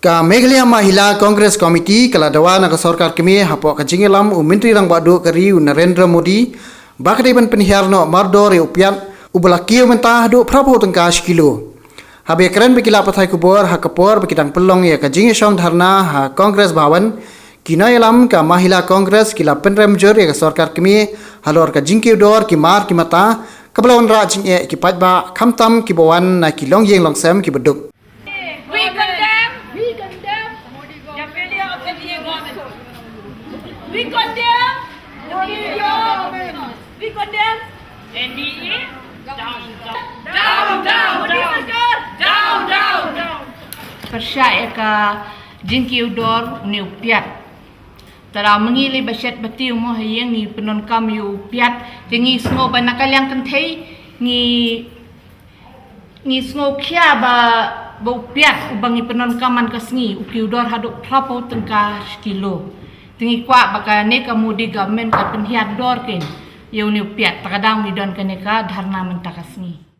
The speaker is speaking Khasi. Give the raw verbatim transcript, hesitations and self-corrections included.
Ka Meghalaya Mahila Congress Committee ka la dawa na ka sorkar kmie hapoh ka jingïalam u Myntri Rangbah Duh ka ri u Narendra Modi ba ka dei ban pynhiar noh mardor ïa u piat uba la kiew mynta haduh phraphew tyngka shi kilo. Haba ïakren bad ki lad pathai khubor ha ka por ba ki dang pynlong ïa ka jingïashong dharna ha Congress Bhawan, ki nongïalam ka Mahila Congress ki la pynrem jur ïa ka sorkar kmie halor ka jingkiew dor ki mar ki mata kaba la wanrah jingeh ïa ki paidbah khamtam kiba wan na ki longïing longsem kiba duk. We condemn. We condemn. The failure of N D A government. We condemn. The failure of, we condemn. N D A down, down. Down, down, down. Down, down, down. Pyrshah ïa ka jingkiew dor une u piat. Tara myngi lei ba shet ba tiew mo ha ïing ngi pyndonkam ïa u piat. Te ngi sngew ba na ka liang kynthei ngi ngi sngew khia ba, ba u piat uba ngi pyndonkam man ka sngi u kiew dor haduh phraphew tyngka shi kilo. Te ngi kwah ba kane ka Modi government ka pynhiar dor kein ïa une u piat, ta ka daw ngi don kane ka dharna mynta ka sngi.